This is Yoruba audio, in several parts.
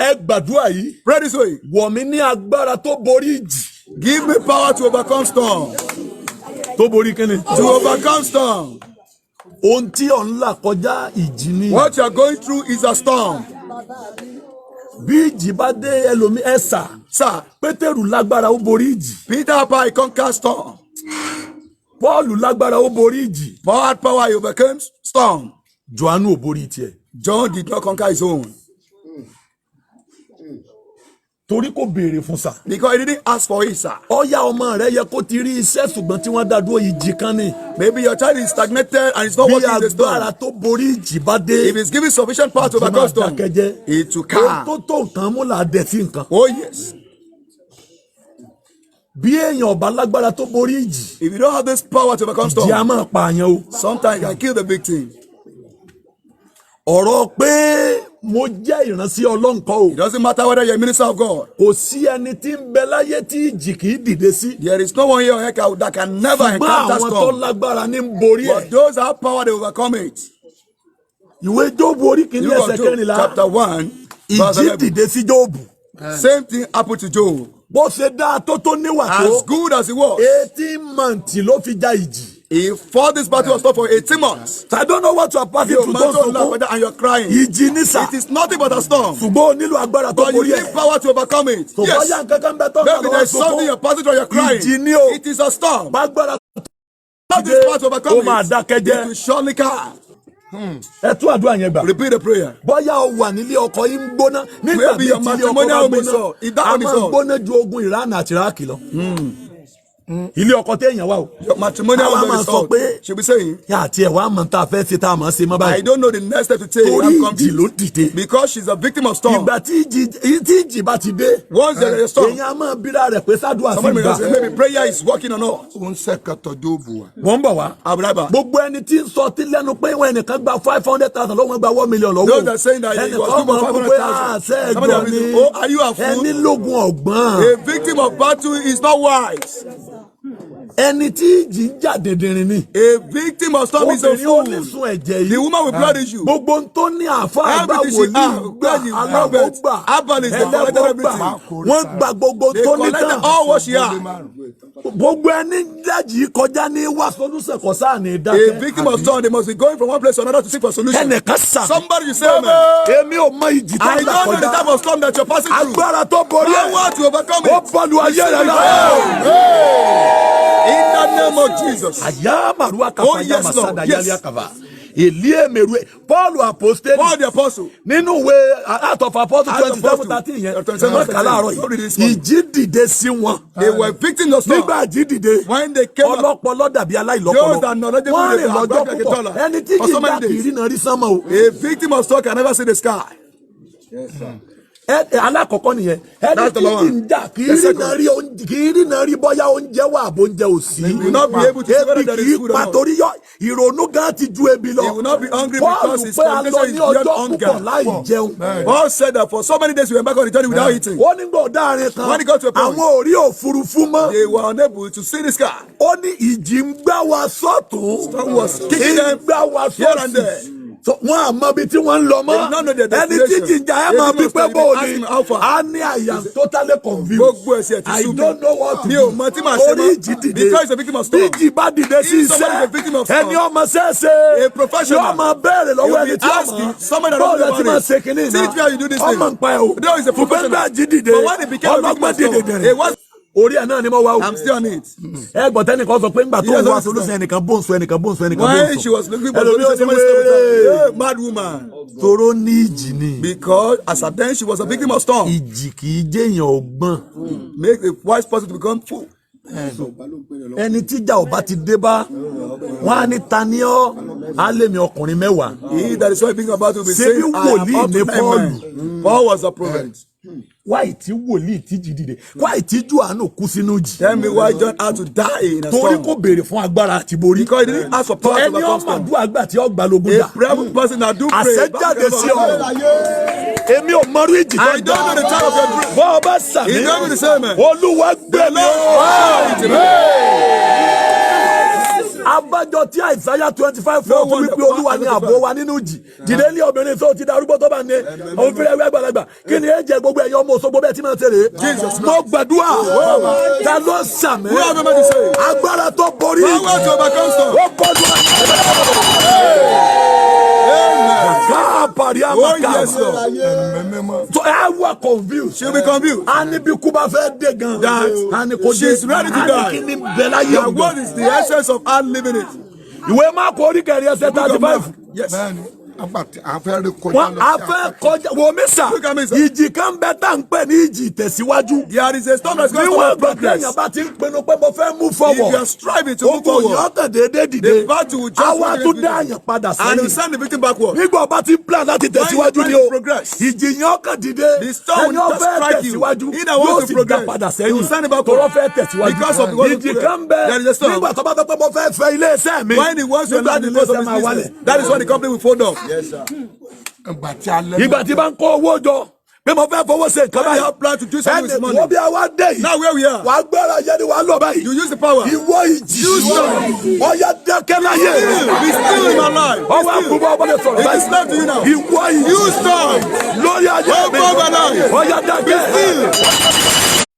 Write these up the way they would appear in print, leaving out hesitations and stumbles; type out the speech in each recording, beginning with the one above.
Ẹ gbàdúrà yìí. Pray this way. Wọ̀ mí ní agbára tó borí ìjì. Give me power to overcome storm. Tó borí kíni? To overcome storm. Ohun tí ò ń là kọjá, ìjì ni. What you are going through is a storm. Bí ìjì bá dé ẹlòmí ẹ̀sà. Sir, Pétérù lágbára, ó borí ìjì. Peter power, he conquered storm. Pọ́ọ̀lù lágbára, ó borí ìjì. Paul had power, he overcame storm. Jòhánù ò borí tiẹ̀. John did not conquer his own. Torí kò béèrè fún sà. Because he didn't ask for it, sir. Ọ̀yá, ọmọ rẹ yẹ kó ti rí iṣẹ́, ṣùgbọ́n tí wọ́n dá dúró, ìjì kan ni. Maybe your child is stagnated and is not Bí working in the storm. agbára tó borí ìjì bá dé, If he's given sufficient power to ìjì máa overcome storm, dákẹ́jẹ́. it will Ohun calm. tó nǹkan mú là á dẹ̀ sí nǹkan. Oh, yes. Bí èèyàn ọba lágbára tó borí ìjì, If you don't have this power to overcome ìjì á storm, máa pààyàn o. sometimes you can kill the victim. Ọ̀rọ̀ pé mo jẹ́ ìránṣẹ́ Ọlọ́run kọ́ o. It doesn't matter whether you're a minister of God. Kò sí ẹni tí ń bẹ láyé tí ìjì kì í dìde sí. There is no one here on earth that can never Ṣùgbọ́n encounter àwọn tó storm. lágbára ní ń borí ẹ̀. But those that have power, they overcome it. Ìwé Jóòbù orí kìíní, Book of ẹsẹ̀ Job, 14. chapter 1, verse Ìjì 11. dìde sí Jóòbù. Same thing happened to Job. Bó ṣe dáa tó níwà tó, As good as he was, 18 months ló fi já ìjì. he fought this battle of storm for 18 months. I don't know what you are passing You through tó ń sunkún. and you're crying. Ìjì ní sà. It is nothing but a storm. Ṣùgbọ́n o nílò agbára tó But you borí need ẹ̀. power to overcome it. Tó bá Yes. yá nǹkan kan bẹ tó ń Maybe lọ́wọ́ there's something you're passing through and you're crying. Ìjì ní o. It is a storm. Bágbára Not this power to overcome ó máa it. dákẹ́ jẹ́. It will surely come. Ẹ tún àdúrà yẹn gbà. Repeat the prayer. Bóyá o wà nílé ọkọ yín ń gbóná nígbà Maybe tí your ilé ọkọ bá matrimonial home is gbóná, hot. If that a one is máa hot. gbóná ju ogun Iran àti Iraq lọ. Ilé ọkọ téèyàn wà o. Your matrimonial Àwa home máa is sọ hot. pé She'll be saying, yà àti ẹ̀ wá mọ̀ tá a fẹ́ ṣe tá a mọ̀ ṣe mọ́ I báyìí. don't know the next step to take. Torí I'm ìjì confused. ló dìde. Because she's a victim of storm. Ìgbà tí ìjì bá ti dé, Once there is a storm, èèyàn á máa bíra rẹ̀ pé sádùá sí somebody may gbà. say, maybe prayer is working or not. Ó ń sẹ́kẹ̀tọ̀ Jóòbù wa. Wọ́n ń bọ̀ wá. I'll be right back. Gbogbo ẹni tí ń sọ tí lẹ́nu pé wọn ẹnìkan gba 500,000 lọ́wọ́, wọn gba 1 million lọ́wọ́. Those that saying that he was Ẹnìkan good for mọ̀ pé 500,000. àṣẹ Somebody ẹ̀gbọ́n will ni be saying, "Oh, are you a fool?" ẹni lógun ọ̀gbọ́n. A victim of battle is not wise. Ẹni tí ìjì ń jà, dìndìnrín ni. A victim of storm is a Obìnrin fool. onísun ẹ̀jẹ̀ The yìí, woman with blood issue. gbogbo ń tó ní, àfa àgbà, Everything she wòlíì had, gbà, clergy, aláwọ̀ prophet, gbà, herbalist, they collected ẹlẹ́bọ gbà, everything. wọ́n gba gbogbo They tó ní collected tán. all what she had. Gbogbo ẹni dájì kọjá ní wá solúsẹ̀ kọ́ sáà ní A dákẹ́. victim of storm, they must be going from one place to another to seek for solution. Ẹnìkan sà. Somebody, you say amen. Èmi ò mọ ìjì tó I ń là don't know the kọjá. type of storm that you're passing through. Agbára tó borí ẹ̀, Power to overcome ó it. bọ́lu ayé rẹ̀ náà. In the name of Jesus. Àyà màrúwà Oh, kàfà yà yes, Lord. màsádà Yes. yálé àkàfà èlí èmèrú. Paul apostle, Paul the apostle. nínú ìwé Act of Apostle Act of 27 Apostle. 13 yẹn, 27, wọ́n kà láàárọ̀ 13. yìí. Ìjì dìde sí wọn. They were victims of storm. Nígbà ìjì dìde, When they came up, ọlọ́pọlọ dàbí aláìlọ́pọlọ. Those that knowledgeable, Wọ́n they rìn are lọ́jọ́ black like a púpọ̀. dollar. Ẹni tí For jì so many dá kì í days. rí náà rí sánmọ̀ o. A victim of storm can never see the sky. Ẹ alákọ̀ọ́kọ́ nìyẹn. Ẹni That's tí the one. jì ń jà kì í The rí second. náà rí oúnjẹ, kì í rí náà rí bóyá oúnjẹ wà àbó oúnjẹ ò sí. He will not be able to see whether Ebi there kì is í food or pa not. torí yọ ìrònú gan ti ju ebi lọ. He will not be hungry Paul because his pé a lọ condition ní is beyond ọjọ́ hunger. púpọ̀ láì jẹun. Paul said that for so many days we embarked on the journey without eating. Ó nígbà ọ̀daràn kan, When he got to a point, àwọn ò rí òfurufú mọ́. they were unable to see the sky. Ó ní ìjì ń gbá wa sọ́tún, Storm was kicking ń them gbá wa here and sọ́sì. there. So, wọn àmọ́ ibi tí wọ́n ń lọ mọ́. They did not know their Ẹni tí destination. jìjà ẹ They máa did bí not pé study. bó o Ask ní him how far. A ní, "I am totally confused. Gbogbo ẹ̀sìn ẹ̀ ti I sú mi. don't know what to Mi do." ò mọ tí màá ṣe Orí mọ́. ìjì dìde. Because he's a victim of storm. Bí ìjì bá dìde sí If somebody is a iṣẹ́, victim of storm, ẹni ọmọ sẹ́sẹ́ a professional, yóò máa béèrè lọ́wọ́ he will ẹni be tí ó mọ̀ asking somebody that bọ́ọ̀lù doesn't ẹ know ti máa about ṣe it. kínní. Teach me how you do this thing. Ọmọ nǹpa ẹ o. Though he's a Ṣùgbọ́n professional. gbà jí dìde, But when he became a victim ọlọ́gbọ́n of storm, dìde dìde. he was Orí ẹ̀ náà ni mo wá o. I'm still on it. Ẹ gbọ́ tẹ́nìkan sọ pé ńgbà tó Yes, ń wá yes, solution, ẹnìkan bó ń sọ, ẹnìkan bó ń sọ, ẹnìkan bó ń When sọ. she was looking for Ẹlòmíì ó solution, ní somebody stopped her. wéèrè. Hey, mad woman. Toró ní ìjì ni. Because as at then she was a victim of storm. Ìjì kì í jẹ́yàn ọgbọ́n. Make a wise person to become fool. Ẹni tíjà ọba ti dé bá wọn á ní, "Ta ni ọ́?" Á lé mi ọkùnrin 10. He that is not thinking about will be Ṣebí saying, "I am wòlíì up to ní nine Pọ́ọ̀lù. men." Paul was a prophet. Wáì tí wòlíì tí jì dìde, wáì tí Jòhánù kú sínú jì? Tell me why John had to die in a Torí storm. kò béèrè fún agbára àti borí. Because he didn't ask for power to Ẹni overcome ọmọ storm. àdúrà gbà tí ọgbà lógún A dà. prayerful person that do pray. Àṣẹ jáde sí ọ. Èmi ò mọrú ìjì tó I don't know the type of your dream. bọ́ ọ bá sàmì. He don't be the same, man. Olúwa gbé mi. Lord, Abala. Abájọ tí Àìsáyà 25 No 4 wonder wípé Olúwa ni ààbò wa nínú ìjì. Dìde ní obìnrin tó ti darúgbó tó bá ní òun fi ẹwẹ́ àgbàlagbà. Kí ni ẹ jẹ gbogbo ẹ̀yin ọmọ Òṣogbo bẹ́ẹ̀ tí máa ń ṣe rèé? Jesus. Mo gbàdúrà, ta ló sàmì? Who have I to say? Agbára tó borí Power to overcome storm. ó bọ́dún. Amen. Káàpàrí Oh, yes, àmàkà. Lord. So ẹ wà confused. She'll be confused. A ní bí kú bá fẹ́ dé gan. That A ní kò dé. she's ready to A ní die. kí ni bẹ̀ láyé Now, òun. what is the essence of her living it? Ìwé Máàkù orí kẹrin ẹsẹ̀ Book 35. of Mark. Yes. Bẹ́ẹ̀ni, a fẹ́ rí kọjá Wọ́n lọ a sí fẹ́ apá kọjá wo mi sà. Look at me, sir. Ìjì kan bẹ tá à ń pè ní ìjì ìtẹ̀síwájú. There is a storm that's going to Níwọ̀n stop ìgbà progress. téèyàn bá ti ń pinnu pé mo fẹ́ move If you are forward. striving to move Ogun yìí forward, ọ̀tàn déédéé dìde. the battle will just Àwa tún dá àyàn padà and will sẹ́yìn. send the victim backward. Nígbà ọba ti ń plan láti tẹ̀síwájú When ni you o. progress, Ìjì yẹn ọkàn dìde. The storm Ẹni will ó just fẹ́ strike you. tẹ̀síwájú He that wants yóò to sì dá progress, padà he will sẹ́yìn. send it backward. Tọrọ fẹ́ tẹ̀síwájú. Because of the word of Ìjì progress. kan bẹ There is a storm. nígbà tó bá fẹ́ pé mo fẹ́ fẹ́ ilé iṣẹ́ mi. When he wants to Nígbà enlarge tí the ilé course of iṣẹ́ his máa wálẹ̀. business, that is when the company will fold up. Ìgbà tí alẹ́ Ìgbà tí bá ń kó owó jọ pé mo fẹ́ fowó ṣe nǹkan When you báyìí. have plan to do something with Ẹnì money. wo bí a wá dé yìí. Now where we are, Wàá gbéra yẹn ni wàá lọ báyìí. you use the power. Ìwọ ìjì. Ọya dákẹ́ láyé. Be still in my life. Be Ọwọ́ still. àbúrò ọmọdé sọ̀rọ̀ It is báyìí. left to you now. Ìwọ ìjì. You storm. Lórí ayé mi. Over my life. Ọya dákẹ́. Still.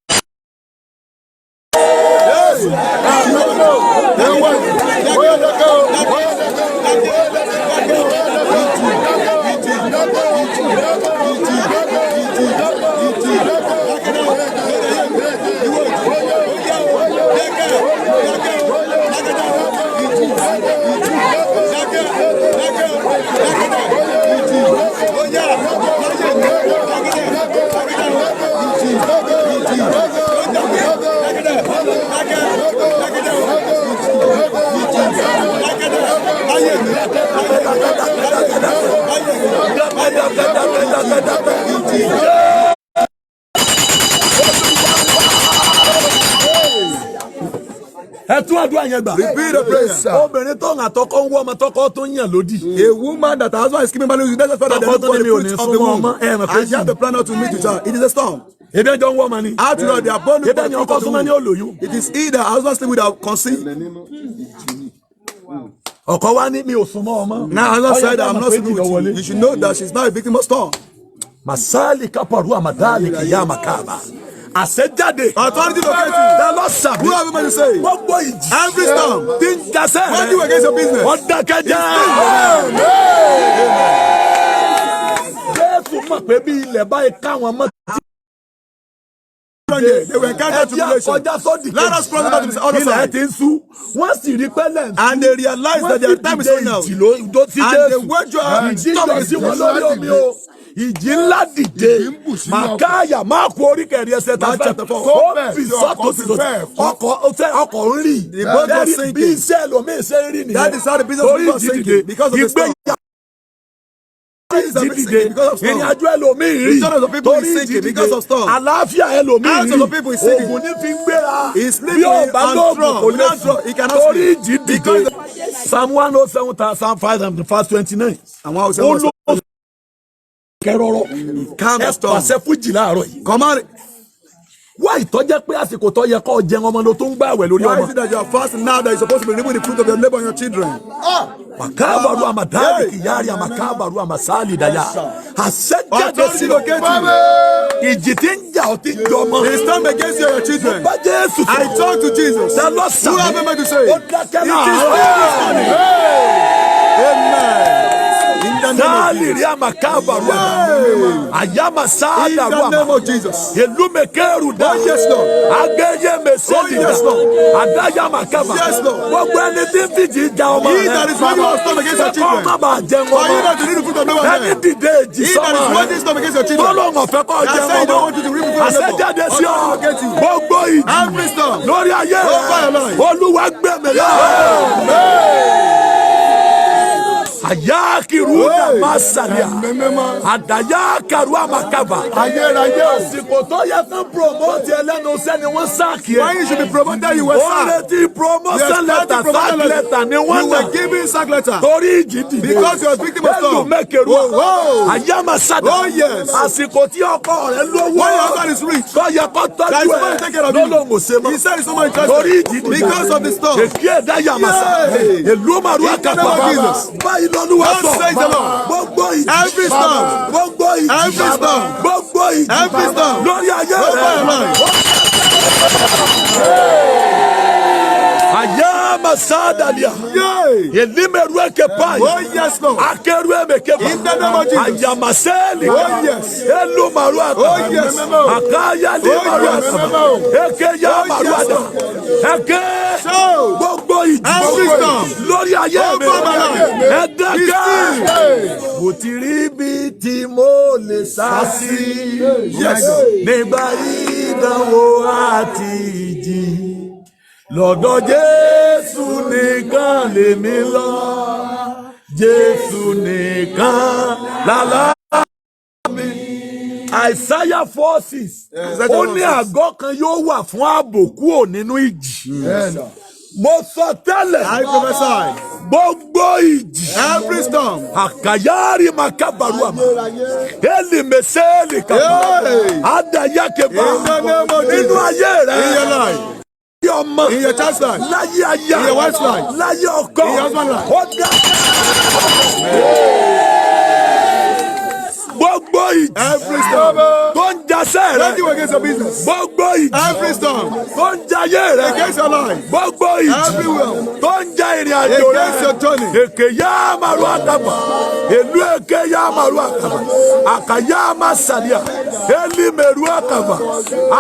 Dákẹ́ dákẹ́ dákẹ́ dákẹ́ dákẹ́. Ẹ tún àdúrà yẹn gbà. Repeat the prayer. Obìnrin tó ń àtọkọ ń wọ́ ọmọ tọkọ tó ń yàn lódì. A woman that her husband is keeping value, that's why they Tọkọ look tó for ní the mi ò ní fruit of the súnmọ́ womb. ọmọ, ẹ mọ̀ pé And she has the plan not to meet with her. It is a storm. Ebi ẹjọ́ ń wọ́ ọmọ ni. After all, they are born Ebi for the ẹni fruit ọkọ of the súnmọ́ ní womb. olóyún. It is either her husband sleep without conceit. Ọkọ wa ní mi ò súnmọ́ ọmọ. Now her husband Ọya said, dá I'm mọ̀ not pé sleeping jìnnà with you. wọlé. You should know that she's not a victim of storm. Masali kaparu amadali kiyama kaba. Àṣẹjáde. Authority locate you. Ta ló sàmì? Who have you to say? Gbogbo ìjì. Every storm. Tí ń jasẹ́ rẹ̀. When you against your business. Wọ́n dákẹ́ jẹ́. Jésù mọ̀ pé bí ilẹ̀ báyìí káwọn mọ́. They were encountered Ẹbí tribulation. akọjá sódì Let us cross over to the other Ilẹ̀ side. ti ń sú. Wọ́n sì rí pẹ́lẹ̀ ń sú. And they realized that their time is running out. Wọ́n sì dìde ìjì ló sí And they Jésù. went to a Ìjì storm yọ sí wọn lórí omi o. Ìjì ńlá dìde. Ìjì ń bù sínú ọkọ̀. Màkáyà Máàkù orí kẹrin ẹsẹ̀ Mark tàbí chapter 4. ó Bẹ́ẹ̀ fi tí sọ́tò ọkọ̀ sí fi sọ́tò. bẹ́ẹ̀ kú. Ọkọ̀ ń rì. The boat was Bí sinking. iṣẹ́ ẹlòmíì ṣe ń rí nìyẹn. That is how the business Torí was ìjì sinking dìde. because of the storm. Ìgbéyàwó Is ìjì sinking dìde. because of storm. Ìrìn àjò ẹlòmíì rí. The children of people Torí is ìjì sinking dìde. because of storm. Àlàáfíà ẹlòmíì House of the people is sinking. Ògùn ní fi ń gbéra. He sleep Bí ò bá and lóògùn drunk. kò lè Without sùn. drug, he cannot Torí sleep. ìjì dìde. Because Psalm 107, Psalm 5 and verse 29. And one Ó was ló kẹrọrọ. Calm Ẹ the storm. pàṣẹ fújì láàárọ̀ yìí. Command. Wá ìtọ́jẹ́ pé àsìkò tó yẹ kó jẹun ọmọ ló tó ń gbààwẹ̀ lórí Why ọmọ. is it that you are fasting now that you're supposed to be reaping the fruit of your labor on your children? Makabaru amadali kiyari amakabaru amasali daya. Àṣẹjáde Authority sí locate you. Ìjì tí ń jà ọ́ ti ń jọ ọmọ. The storm against you and your children. Bá Jésù I talk to Jesus. Ta ló Who sàmì? have I to say? Ó dákẹ́ It is náà. still this morning. Amen. In the name of Sáàlì rí àmàkábàrú àmà. Àyàmà In sáàdàrú the name àmà. of Jesus. Èlúmẹ̀kẹ́rù dá. Oh, yes, Lord. Agẹ́yẹ mẹsẹ́lì Oh, dá. yes, Lord. Àdáyàmàkábà. Yes, Lord. Gbogbo ẹni tí ń fìjì já ọmọ He rẹ̀. that is waging war storm against your Kọ́ children. má bàa jẹun For you ọmọ. not to reap the fruit of labor. Ẹni dìde èjì He that sọ́mọ is rẹ̀. waging storm against your children. Tọ́lọ́hún ọ̀fẹ́ kọ́ That jẹun say he don't ọmọ. want you to reap the fruit of labor. Àṣẹjáde sí ọ. Authority locate you. Gbogbo ìjì Every storm. lórí ayé Over rẹ̀. your life. Olúwa gbẹ̀mí lọ. Àyàkìrú Hey. Dàmásàlíà. Ẹ̀mí mímọ́. Àdàyàkàrú àmàkàbà. Ayérayé o. Àsìkò tó yẹ fún promote ẹlẹ́nu sẹ́ni wọ́n sack ẹ. When you should be promoted, you were Ó sacked. retí You promotion expected letter, promotion sack letter ni wọ́n You were nà. given sack letter. Torí ìjì dìde. Because you are victim of storm. Ẹlù mẹ́kẹ̀rú. Oh, oh. Àyàmásádà. Oh, yes. Àsìkò tí ọkọ rẹ̀ lówó. When your husband is rich, Tó yẹ kó there tọ́jú is someone to ẹ̀. take care of you. Lọ́lọ́run ò ṣe mọ́. He said it's no more interested. Torí ìjì dìde. Because of the storm. Èkí ẹ̀dá yàmásá. Yeah. Èlú màrú In the name àkàpà. of Jesus. Báyìí lọ́lúwa God sọ. says the Lord. Gbogbo ìjì. Every storm. Gbogbo ìjì. Every storm. Gbogbo ìjì. Every storm. Lórí ayé Over rẹ̀. your life. Àyàmásádàlíà. Yay. Èlímẹ̀rú ẹ̀kẹ́ báyìí. Oh, yes, Lord. Akẹ́rù ẹ̀mẹ̀kẹ́fà. In the name of Jesus. Àyàmásẹ́ẹ̀lì. Oh, yes. Elumaru àkàbà. Oh, yes. Àkáyálé Oh, maru yes. àkàbà. Eke yá Oh, maru yes, àdà. Eke So, gbogbo ìjì. Every storm. Lórí ayé mi. Over my life. Ẹ dákẹ́. Be Mo ti rí ibi tí mo lè sá sí. Yes. Nígbà ìdánwò àti ìjì. Lọ́dọ̀ Jésù nìkan lèmi lọ. Jésù nìkan lálá mi. Isaiah 4:6. Isaiah Ó ní 4:6. àgọ́ kan yóò wà fún ààbò kúrò nínú ìjì. Mo sọ tẹ́lẹ̀ I prophesy. gbogbo ìjì. Every storm. Àkàyárí makabaruama. Eli meseli kaba. Hey. Adayakeba. In the name of Nínú Jesus. ayé rẹ̀. In your life. Láyé ọmọ. In your child's life. Láyé aya. In your wife's life. Láyé ọkọ. In your husband's life. Ó dá. Gbogbo ìjì Every storm. tó ń jasẹ́ rẹ̀. Thank you against your business. Gbogbo ìjì Every storm. tó ń jayé rẹ̀. Against your life. Gbogbo ìjì Everywhere. tó ń ja ìrìn àjò rẹ̀. Against your journey. Èkè yá màrú àkàbà. Èlú èké yá màrú àkàbà. Àkàyá má sàlíà. Élí mèrú àkàbà.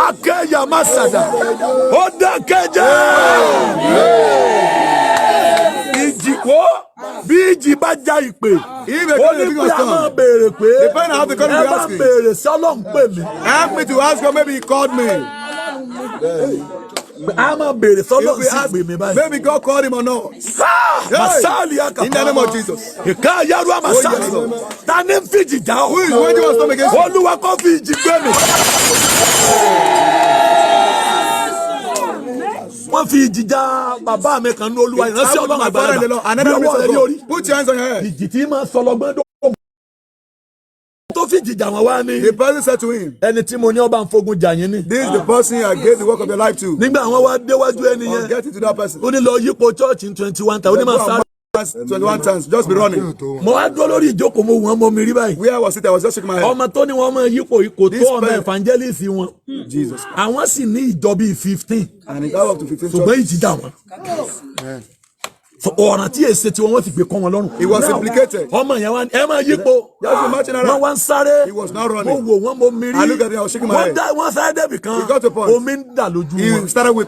Àkè yá má sàdà. Ó dákẹ́jẹ́. Ìjì wo bí ìjì bá já ìpè. If a Ó ní king pé a of máa storm. béèrè pé Depending on how the country ẹ be bá asking. béèrè sọ́lọ́ ń pè mí. Help me to ask God, maybe he called me. A máa béèrè sọ́lọ́ If we sí ask, pè mí báyìí. maybe God called him or not. Hey! Masali akapa. In the name of Jesus. Ìka yaru amasali. Oh, yes, Lord. Ta ni ń fìjì já Who ọ? is waging war storm against you? Olúwa kò fi ìjì gbé mi. Wọ́n fi ìjì já bàbá mi kan ní Olúwa ìránṣẹ́ Ọlọ́run My father in the àgbàlagbà. Lord, another Bí ọwọ́ minister rẹ̀ of ní God. orí. Put your hands on your head. Ìjì tí máa sọ lọ́gbọ́n dó. Tó fi ìjì jà wọ́n wá ní. The person said to him, Ẹni tí mo ní ọba ń fogun jà yín ni. "This is the person I gave the work of your life to." Nígbà àwọn wá déwájú ẹni Or yẹn. get it to that person. Ó ní lọ yípo church ní 21 times. Ó ní máa sáré. 21 times. Just be running. Mo wá dúró lórí ìjókòó mo wọ́n mo mi rí báyìí. Where I was sitting, I was just shaking my head. Ọmọ tó ní wọ́n máa yípo yìí kò This tó ọmọ man- evangelist wọn. Jesus. Àwọn sì ní ìjọ bíi 15 And he got up to 15 ṣùgbọ́n churches. ìjì dà wọ́n. So, ọ̀ràn tí èsè tí wọ́n ti gbé kọ́ wọn lọ́rùn. He was Now, implicated. Ọmọ yẹn wá ní ẹ máa yípo. Just imagine that. Wọ́n wá ń sáré. He was not running. Mo wò wọ́n mo mi rí. I looked at him, I was shaking my Wọ́n head. wọ́n sáré débì kan. He got to a point. Omi ń dà lójú He wọn. started with,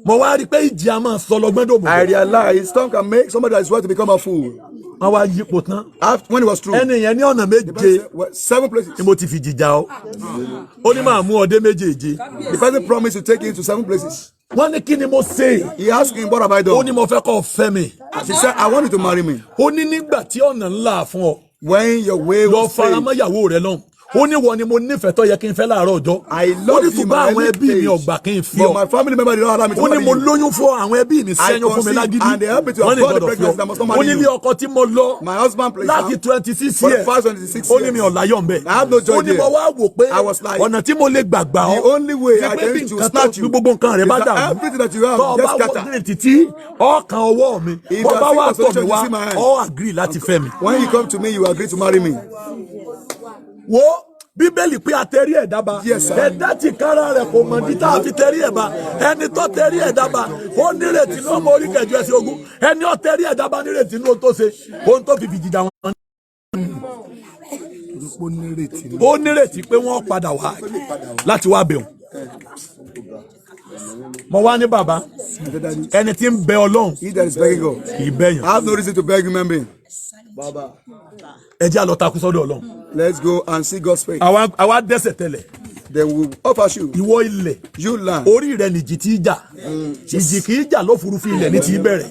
Mo wá rí i pé ìjì a máa sọ lọ́gbọ́n dòbò. I realized storm can make somebody that is worth to become a fool. Wọ́n wá yípo tán. After, when it was true, Ẹni yẹn ní ọ̀nà the person méje said, well, seven places. ni mo ti fi jìjà ọ. Ó ní máa mú ọdẹ méjèèje. The person promised to take him to seven places. Wọ́n ní kí ni mo ṣe? He asked him, "What have I Ó done?" ní mo fẹ́ kọ́ ọ fẹ́ mi. She said, "I want you to marry me." Ó ní nígbà tí ọ̀nà ńlá fún ọ. When your way Lọ was paved, faramọ́ ìyàwó rẹ lọ́hùn. Ó ní wọ ni mo nífẹ̀ẹ́ tó yẹ kí n fẹ́ láàárọ̀ ọjọ́. I Ó love ní you, ṣùgbọ́n my àwọn early ẹbí mi age. ọ̀gbà kí n fi But ọ. my family member did not allow me to Ó ní marry mo you. lóyún fún ọ, àwọn ẹbí mi I sẹ́yún fún mi conceived lágídí. and they helped me to Wọ́n ní abort the gbọ́dọ̀ fi pregnancy. I must ọ. not marry Ó ní you. ilé ọkọ tí mo lọ My husband placed láti now 26 for the years. past 26 Ó ní mi years. ò láyọ̀ ńbẹ̀. I have no joy Ó ní mo there. wá wò pé I was like, ọ̀nà tí mo lè gbàgbà ọ. The only way Ti I pé bí can to nǹkan tó snatch you bí gbogbo nǹkan rẹ bá is that dàrú. everything that you have, Tọ́ ọ just bá scatter. wọ́n títí ọkàn ọwọ́ mi. If Bọ́ you bá are wà seeking tọ̀ for mí solution, wá, you see my hand. ọ agree láti fẹ́ mi. When you come to me, you agree to marry me. Wo Bíbélì pé atẹ́rí ẹ̀dá ba. Yes, sir. Ẹ̀dá tí kára rẹ̀ kò mọ̀ ní tá a fi tẹ́rí ẹ̀ ba. Ẹni tó tẹ́rí ẹ̀dá ba, ó nírètí ní ọmọ orí kẹjọ ẹsẹ̀ ogún. Ẹni ó tẹ́rí ẹ̀dá ba nírètí ní ohun tó ṣe, ohun tó fi fìjìjà wọn. Ó nírètí ní. Ó nírètí pé wọ́n padà wá láti wá bẹ̀rù. Mo wá ní bàbá, I said, "Daddy, ẹni tí ń bẹ Ọlọ́run he that is begging God, kì í bẹ̀yàn. I have no reason to beg human being. Ẹ jẹ́ á lọ takú sọ́dọ̀ Ọlọ́run. Let's go and see God's face. Àwa dẹ́sẹ̀ tẹ́lẹ̀. Then we'll offer you, Ìwọ ilẹ̀, you land. orí rẹ nìjì tí í jà. Ìjì kì í jà lófurufú ilẹ̀ ní ti í bẹ̀rẹ̀.